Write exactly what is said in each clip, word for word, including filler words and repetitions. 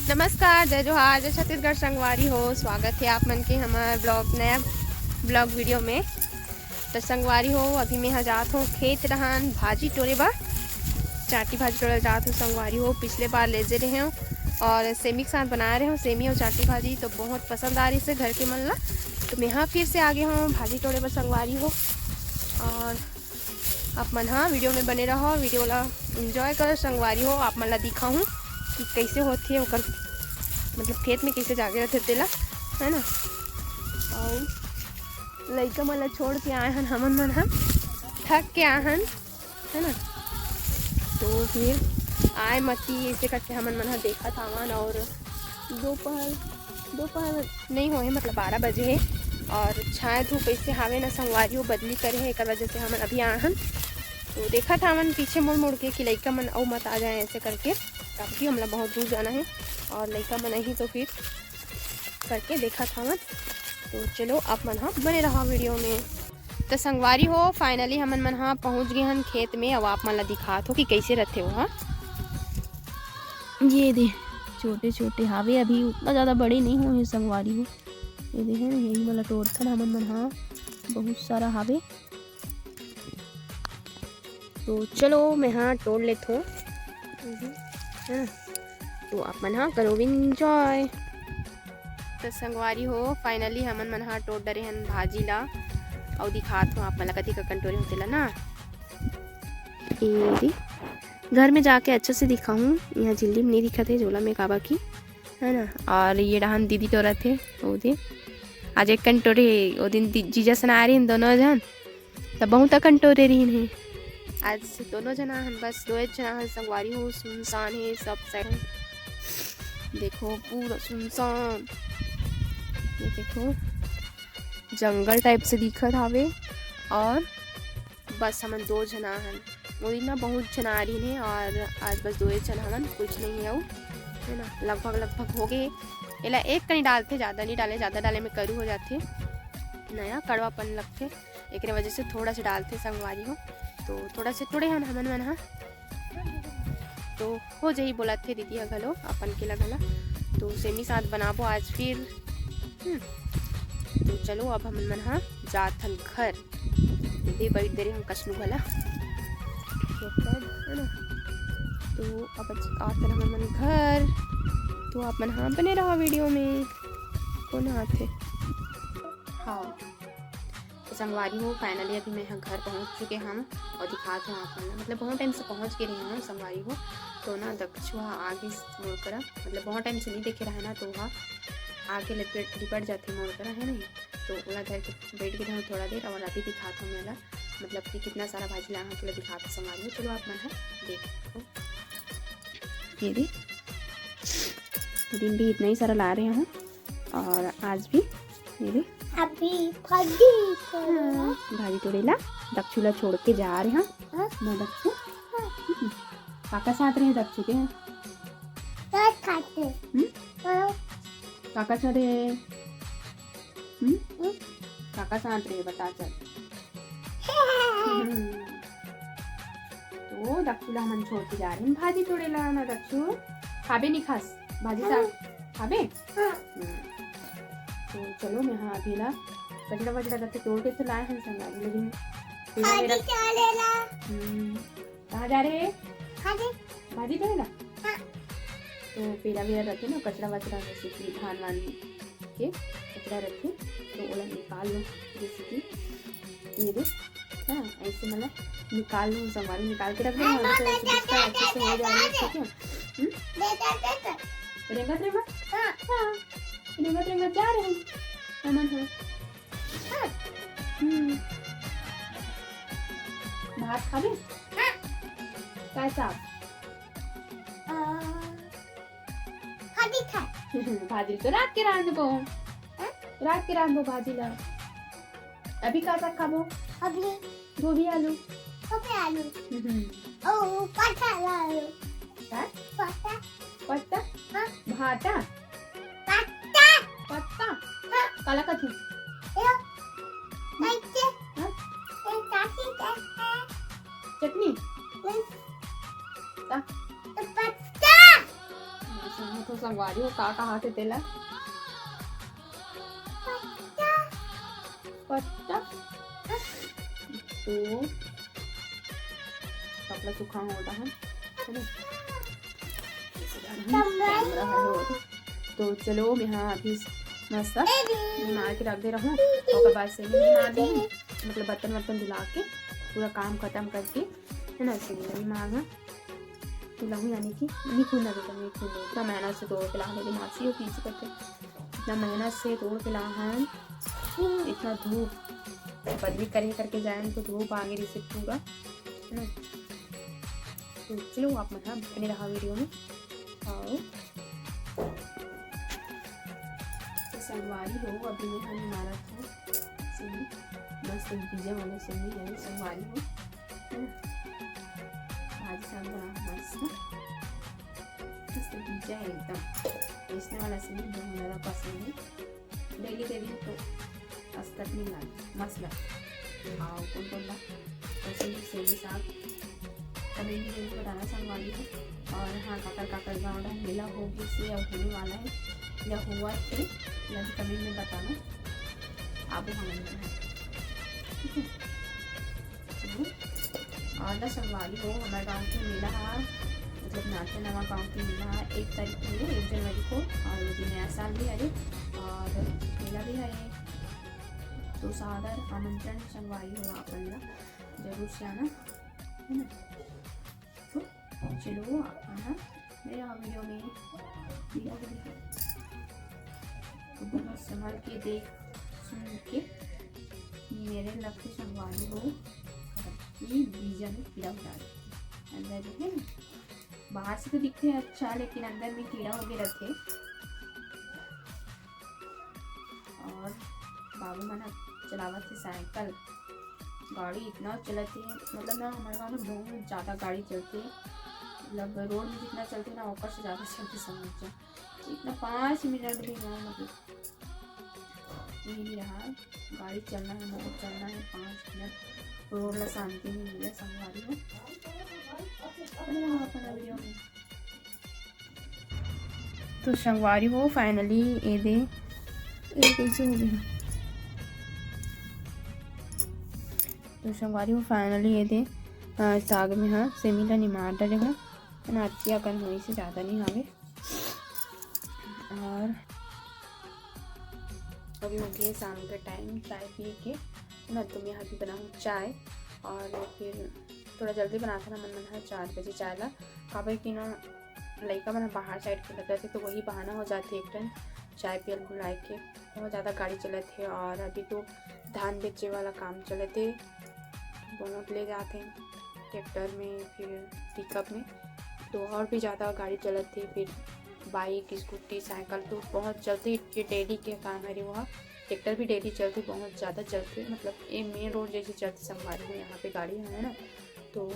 नमस्कार, जय जोहार, जय छत्तीसगढ़ संगवारी हो। स्वागत हे आप मन के हमर ब्लॉग, नया ब्लॉग वीडियो में। तो संगवारी हो, अभी मैं ह जात हूँ खेत डहान भाजी टोरे बर, चांटी भाजी टोरे जात हूँ संगवारी हो। पिछले बार ले जे रहे हूँ और सेमी के साथ बनाए रहे हूँ, सेमी और चांटी भाजी तो बहुत पसंद आ रही से घर के मन ला। तो मैं ह फिर से आगे हूँ भाजी टोरे बर संगवारी हो। और आप मन ह वीडियो में बने रहो, वीडियो ला एंजॉय करो संगवारी हो। आप मन ला दिखाहूँ कि कैसे होथे ओकर, मतलब खेत में कैसे जागे रहथे तेला, है ना। और लइका मन ला छोड़ के आए हन हमन मन ह, थक के आए हन, है ना। तो फिर आए मती ऐसे करके हमन मन ह देखत आवन। और दोपहर, दोपहर नहीं होए, मतलब बारह बजे हे और छाया धूप ऐसे हावे ना संगवारी हो, बदली करे हे, एकर वजह से हमन अभी आए हन। तो देखत हावन पीछे मुड़ मुड़ के कि लइका मन अउ मत आ जाए ऐसे करके, काबर कि हमला बहुत दूर जाना हे और लइका मन आही तो फिर करके देखत हावन। तो चलो आप मन ह बने रहा वीडियो में। तो संगवारी हो, finally हमन मन ह पहुँच गए हन खेत में। अब आप मन ला दिखात हो कि कैसे रथे वो ह। ये दे, छोटे छोटे हावे, अभी उतना ज़्यादा बड़े नहीं हुए हैं संगवारी हो। ये दे है ना, यही वाला टोरथन हमन मन ह, बहुत सारा हावे। तो चलो मैं ह टोर लेथो, है ना। तो आप मन ह करो एंजॉय। तो संगवारी हो, finally हमन मन ह टोर डरे हन भाजी ला, अउ दिखात हो आप मन ला कति ककन टोरे होते ला ना। ए रे, घर में जाके अच्छा से दिखाहूँ, यहाँ झिल्ली में नहीं दिखत हे झोला में काबर कि, है ना। और ये डहान दीदी टोरत हे, ओ दे, आज एक कन टोरे, ओ दिन दी-, जीजा सना रही दोनों जन, त बहुत अकन टोरे रहिन हे। आज दोनों जना हन, बस दो जना हन संगवारी हो, सुनसान हे सब साइड। देखो पूरा सुनसान, ये देखो जंगल टाइप से दिखत हावे और बस हमन दो जना हन। वो दिन ना बहुत जना आ रहिन हे और आज बस दो जना हवन, कुछ नहीं है वो, है ना। लगभग लगभग हो गए। एला एक कनी डालथे, ज़्यादा नहीं डाले, ज़्यादा डाले में करू हो जाथे, नया कड़वापन लगथे। एकरे वजह से थोड़ा से डालथे संगवारी हो। तो थोड़ा से टोड़े हन हमन मन ह, तो हो जाही बोलत हे दीदी ह घलो अपन के ला घला। तो सेमी साथ बनाबो आज फिर। हम्म। तो चलो अब हमन मन ह जात हन घर। दे बैठ दे रहे हम कसलू घला। है ना? तो अब आत हन हमन मन घर। तो आप मन ह बने रहा वीडियो में। कौन आथे? हाँ। तो संगवारी हो, finally अभी मैं ह घर पहुँच चुके हन और दिखात हूँ आप मन ला। मतलब बहुत टाइम से पहुँच के रही हूँ संगवारी हो। तो ना दक्षुआ आगे मोर करा, मतलब बहुत टाइम से नहीं देखे रहा ना, तो वह आके लिपट, लिपट जाथे मोर करा, है नहीं। तो ओला धर के बैठ के रहूँ थोड़ा देर और अभी दिखात हूँ मैं ला, मतलब कि कितना सारा भाजी ला हूँ, तो दिखात हूँ संगवारी हो। चलो आप मन ह देखो, ये दे, दिन भी इतना ही सारा ला रहे हूँ और आज भी ये दे अभी भाजी टोरेला। भाजी टोरेला दक्षुला छोड़ के जा रहे हैं। हाँ। मैं दक्षु। हाँ। हम्म। काका साथ रहे दक्षु के? साथ खाते। हम्म? हाँ। काका साथ रहे? हम्म? हम्म? काका साथ रहे, बता चल। हम्म। तो दक्षु ला हमन छोड़ के जा रहे हैं भाजी टोरेला ना दक्षु। खाबे नहीं खास? भाजी साग हाँ। खाबे? हाँ। हम्म। तो चलो, मैं हाँ अभी ला कचरा वचरा करके तोड़ के तो लाए हैं संगवारी, लेकिन तेरा मेरा भाजी टोरेला। हम्म। कहाँ जा रहे हैं? भाजी। भाजी टोरेला? हाँ। तो पेरा वेरा रहते ना, कचरा वचरा, जैसे कि धान वान के कचरा रहते, तो ओला निकाल लो, जैसे कि ये दे, हाँ, ऐसे मतलब निकाल लो, संगवारी निकाल के रख दो, हाँ, तो ऐसे बिस्तर अच्छे से हो जाएगा, ठीक है? हम्म? रेंगत रेंगत? हाँ। हाँ, रेंगत रेंगत जा रहे हैं, हमन हाँ। हम्म। भात खाबे? हाँ। काय साग? अ, भाजी खाए। भाजी तो रात के रांधबो। हाँ? रात के रांधबो भाजी ला। अभी का साग खाबो? अभी गोभी आलू। गोभी आलू। हम्म। ओ, पत्ता आलू। का? पत्ता। पत्ता? हाँ। भाटा? पत्ता। पत्ता? हाँ। काला कथी? यो। कैसे? हाँ? ये चाची कहते हैं। चटनी? नहीं। का? तो पत्ता। अच्छा, हाँ, तो सब संगवारी हो, का कहा थे तेला? पत्ता। तो कपड़ा सुखा होता है, है ना? कैमरा है वो। तो चलो, मैं हाँ अभी मस्त निमार के रख दे रहूँ, तो ओकर बाद से निमार ली, मतलब बर्तन वर्तन धुला के पूरा काम खत्म करके, है ना, ऐसे निमार हाँ। तो लहू यानी कि निखुन ना बेटा, निखुन इतना मेहनत से तोड़ के ला, मेरी मासी हो पीछे करके इतना मेहनत से तोड़ के ला हैं, इतना धूप बदली करे करके जाए तो धूप आगे रही से पूरा, है ना। तो चलो आप मन बने रहा वीडियो में। और तो संगवारी हो, अभी मैं हम मारा था सेमी, मस्त बीजा वाला सेमी है संगवारी हो, है ना। आज साग बना मस्त, मस्त बीजा है एकदम। इसने वाला सेमी बहुत ज़्यादा पसंद है। डेली डेली तो असकट नहीं लागे, मस्त लागे। आओ, कौन कौन ला पसंद है सेमी साग, कमेंट में जरूर बताना संगवारी हो। और हाँ, काकर काकर गाँव डहर मेला होगे से या होने वाला है या हुआ थे, या भी कमेंट में बताना। आबो हमन मन है, ठीक है। तो और ना संगवारी हो, हमारे गाँव के मेला हा, मतलब नाचा नवा गाँव के मेला हा, एक तारीख के लिए, एक जनवरी को, और वो दिन नया साल भी हरे और मेला भी हरे। तो सादर आमंत्रण संगवारी हो, आप मन ला जरूर से आना, है ना। तो चलो, आप आना मेरा वीडियो में, मेरा वीडियो। तो बहुत संभाल के देख सुन के मेरे लग के संगवारी हो, ये बीजा में कीड़ा हो जाए अंदर जो है ना। बाहर से तो दिखते हैं अच्छा, लेकिन अंदर में कीड़ा हो गए रहते। और बाबू मन ह चलावत थे साइकिल, गाड़ी इतना चलत हे, मतलब ना हमारे गाँव में बहुत ज़्यादा गाड़ी चलती है, मतलब रोड में जितना चलती है ना ओकर से ज़्यादा चलती समझ जाओ। इतना पाँच मिनट भी ना, मतलब ये नहीं रहा, गाड़ी चलना है, मोटर चलना है, पाँच मिनट रोड ला शांति नहीं मिले संगवारी हो। बने रहो अपना वीडियो में। तो संगवारी हो, finally ये दे, ये कैसे हो गया? तो संगवारी हो, finally ये दे, अ, साग में हाँ सेमी ला निमार डाले हूँ, नाचिया कन होई से ज़्यादा नहीं हावे। और अभी हो गया शाम के टाइम चाय पिए के, है ना, तो मैं अभी बनाऊँ चाय। और फिर थोड़ा जल्दी बनाता ना मन मन है चार बजे चाय ला, काबर कि ना लइका मन बाहर साइड खेलत रहथे, तो वही बहाना हो जाथे एक ठन चाय पियल बुलाए के। बहुत ज़्यादा गाड़ी चलत हे, और अभी तो धान बेचे वाला काम चलत हे, बहुत ले जाथे ट्रैक्टर में, फिर पिकअप में, तो और भी ज़्यादा गाड़ी चलत हे। फिर बाइक, स्कूटी, साइकिल तो बहुत चलथे, ये डेली के काम हरे वो। ट्रैक्टर भी डेली चलथे, बहुत ज़्यादा चलथे, मतलब ये मेन रोड जैसे चलथे संगवारी में, यहाँ पे गाड़ी है ना, तो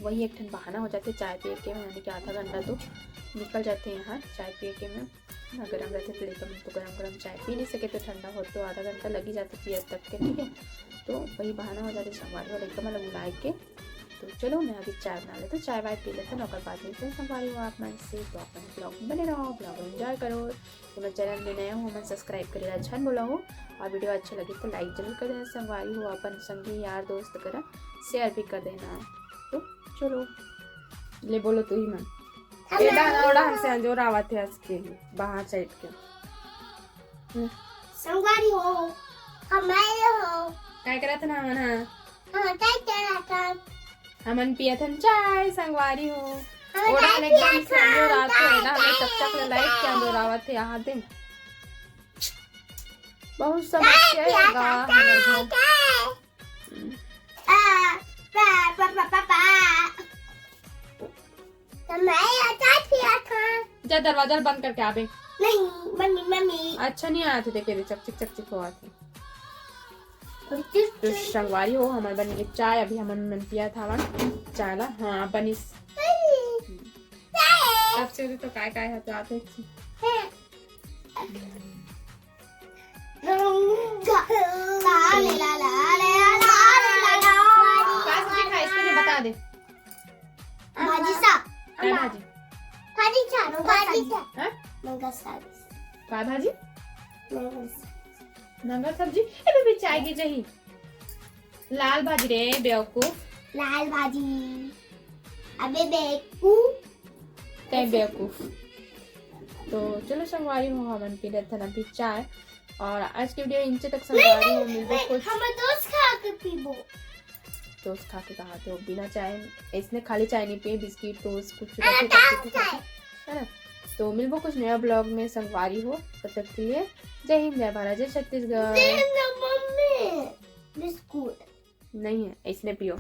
वही एक ठन बहाना हो जाथे चाय पिए के, यानी कि आधा घंटा तो निकल जाथे यहाँ चाय पिए के में। ना गरम रहथे तो लइका मन तो गरम गरम चाय पी नहीं सके, तो ठंडा हो तो आधा घंटा लगी जाथे पिए तक के, ठीक है। तो वही बहाना हो जाथे संगवारी वाले लइका मन ला बुलाए के। तो चलो मैं अभी चाय बना लेते, चाय वाय पी लेते ना, ओकर बाद मिलते हैं संगवारी हो आप मन से। तो आप मन ब्लॉग में बने रहो, ब्लॉग एंजॉय करो। तो मैं चैनल में नया हूँ, मन सब्सक्राइब करे ला झन भूला हो, और वीडियो अच्छा लगे तो लाइक जरूर कर देना संगवारी हो, अपन संगी यार दोस्त करा शेयर भी कर देना। तो चलो ले बोलो तू ही मन। ए दाना ओड़ा हमसे अंजोर आवत है आज के बाहर साइड के। संगवारी हो, हमारे हो। काय करत ना हमन हा? हाँ, काय करत ना? हमन पियत हन चाय संगवारी हो। हमन ओड़ा चाय एकदम पियत हन, संजोर आवत है, चाय, ना हमें चाय, चकचक ले लाइट के अंजोर आवत है, यहाँ दिन बहुत समस्या है गा, हमर घर। चाय। आ, पा, पा, पा, पा, पा। तो मैं अचार पिया था। जा दरवाजा बंद करके आबे। नहीं, मम्मी, मम्मी। अच्छा नहीं आया था, देखे रे, चकचिक, चकचिक हुआ था। तो संगवारी हो, हमर बन गए चाय, अभी हमन मन पिया था चाय ला। हाँ, बनिस। चाय। तब से तो काय काय है, तो आते अच्छी। हाँ। का सब्जी खाए, इसको नहीं बता दे। भाजी सा। क्या भाजी? भाजी सा। भाजी। हाँ? मंगल साग। का भाजी? मंगल साग। मंगल सब्जी। ए बेबी, चाय के चाही। लाल भाजी रे बेवकूफ। लाल भाजी। अबे बेवकूफ। तय बेवकूफ। तो चलो संगवारी हो, हमन पी लेथन अभी चाय। और आज के वीडियो इंचे तक संगवारी हो, मिलबो कुछ। हम दोस्त खा के पीबो। टोस्ट खा के कहा तो बिना चाय, इसने खाली चाय नहीं पिए, बिस्किट, टोस्ट, कुछ अरे, रोटी, टाइम सब्जी, कुछ खाए। है ना। तो मिलबो कुछ नया ब्लॉग में संगवारी हो, तब तक के लिए जय हिंद, जय भारत, जय छत्तीसगढ़। दे ना मम्मी बिस्कुट। नहीं है, इसने पियो।